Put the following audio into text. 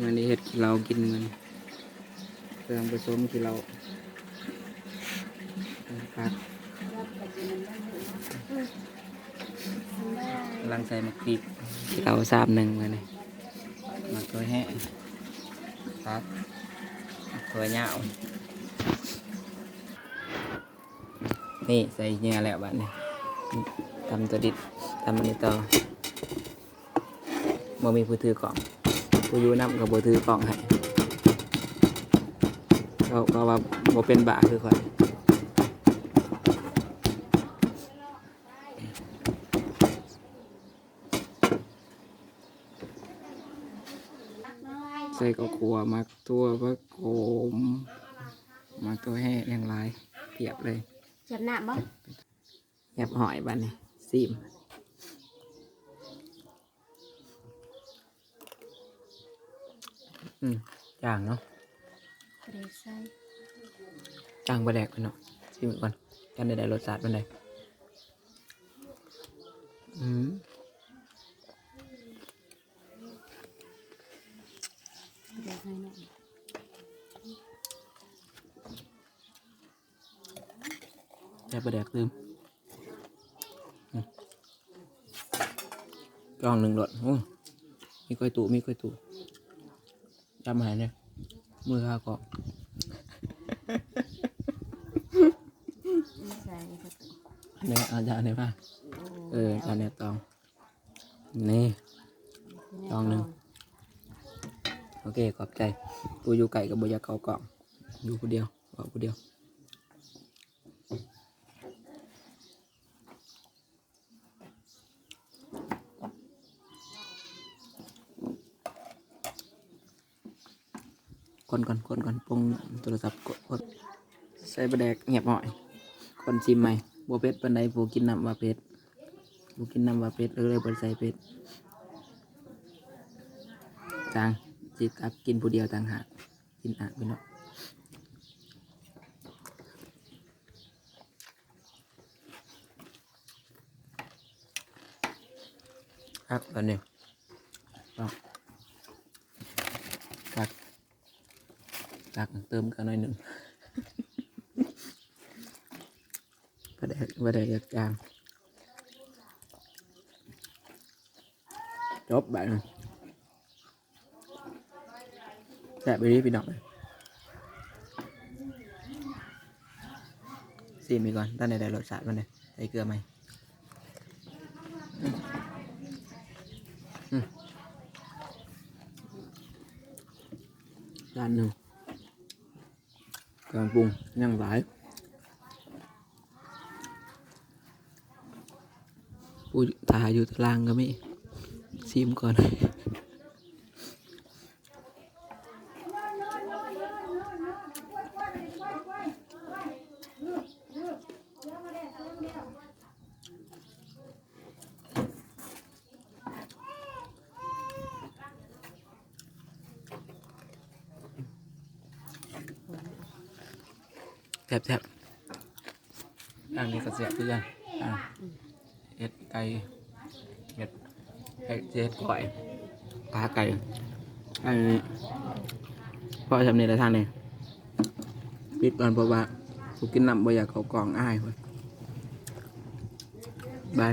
ມື້ນີ້ເຮັດຂີ້ເຫຼົ້າກິນ ມື້ນີ້ເຄື່ອງປະສົມຂີ້ເຫຼົ້າ ຜັກ ກຳລັງໃສ່ໝາກພິກ ຂີ້ເຫຼົ້າຊາມໜຶ່ງ ມື້ນີ້ໝາກຖົ່ວແຫະ ຜັກ ໝາກຖົ່ວຍາວ. ນີ້ໃສ່ເຫຍື່ອແລ້ວ ບາດນີ້ຕຳຕົວດິບ ຕຳອັນນີ້ຕໍ່. ບໍ່ມີຜູ້ຖືກ້ອງ ຜູ້ຢູ່ນຳກໍບໍ່ຖືກ້ອງໃຫ້ ເຂົາ ເຂົາວ່າບໍ່ເປັນບ້າຄືຂ້ອຍ. ໃສ່ເຂົ້າຂົ້ວ ໝາກຖົ່ວ ຜັກໂຂມ ໝາກຖົ່ວແຫະ ຫຍັງຫຼາຍ ພຽບເລີຍ. ແຊບນ້ຳບໍ່? ຮຽບຮ້ອຍ ບາດນີ້ຊີມ. ອືມ ຈາງເນາະ ປາແດກໃສ່ ຈາງປາແດກເນາະ. ຊີມກ່ອນ ກັນໄດ້ ໄດ້ລົດຊາດປານໃດ. ອືມ ປາແດກໃສ່ເນາະ. ໃສ່ປາແດກຕື່ມ ອືມ ກ້ອງໜຶ່ງໂລດ. ໂອ້ ມີກ້ອຍຕູ້ ມີກ້ອຍຕູ້ ຈຳໃຫ້ແດ່ ມືຄາກ້ອງ. ໃສ່ ນີ້ ເອົາຈານນີ້ມາ ເອີ ຈານນີ້ຕອງ ນີ້ ຕອງໜຶ່ງ. ໂອເຄ ຂອບໃຈ. ຜູ້ຢູ່ໃກ້ກໍບໍ່ຢາກເຂົ້າກ້ອງ ຢູ່ຜູ້ດຽວ ເວົ້າຜູ້ດຽວ. ຄົນກ່ອນ ຄົນກ່ອນ ປົງໂທລະສັບ ກົດ ກົດ ໃສ່ປາແດກຮຽບຮ້ອຍ. ຄົນຊີມໃໝ່ ບໍ່ເຜັດປານໃດ. ຜູ້ກິນນ້ຳວ່າເຜັດ ຜູ້ກິນນ້ຳວ່າເຜັດ ເລີຍບໍ່ໃສ່ເຜັດ. ຈາງ ຊິຕັກກິນຜູ້ດຽວຕ່າງຫາກ ກິນອາກພີ່ນ້ອງ. ຄັກ ຕອນນີ້ ຕັກ ຕັກເຕີມກັນໜ້ອຍໜຶ່ງ ປາແດກ ປາແດກຈາງ. ຈົບບາດນີ້. ແຊບອີ່ຫຼີພີ່ນ້ອງເອີຍ. ຊີມອີກກ່ອນ ທັນໄດ້ ໄດ້ລົດຊາດມັນເດ້. ໃສ່ເກືອໃໝ່ ອືມ ຈານໜຶ່ງ. ເຄື່ອງປຸງຍັງຫຼາຍ. ຜູ້ຖ້າຢູ່ຕາລ່າງກໍມີ. ຊີມກ່ອນ. ແຊບໆ. ທາງນີ້ກໍແຊບຄືກັນ. ອ່າ ເຮັດໄກ່ ເຮັດ ເຮັດ ເຮັດກ້ອຍ ຂາໄກ່. ອັນນີ້ພໍສ່ຳນີ້ລະ. ທາງນີ້ປິດກ່ອນ ເພາະວ່າຜູ້ກິນນ້ຳບໍ່ຢາກເຂົ້າກ້ອງ ອາຍ. ບາຍ.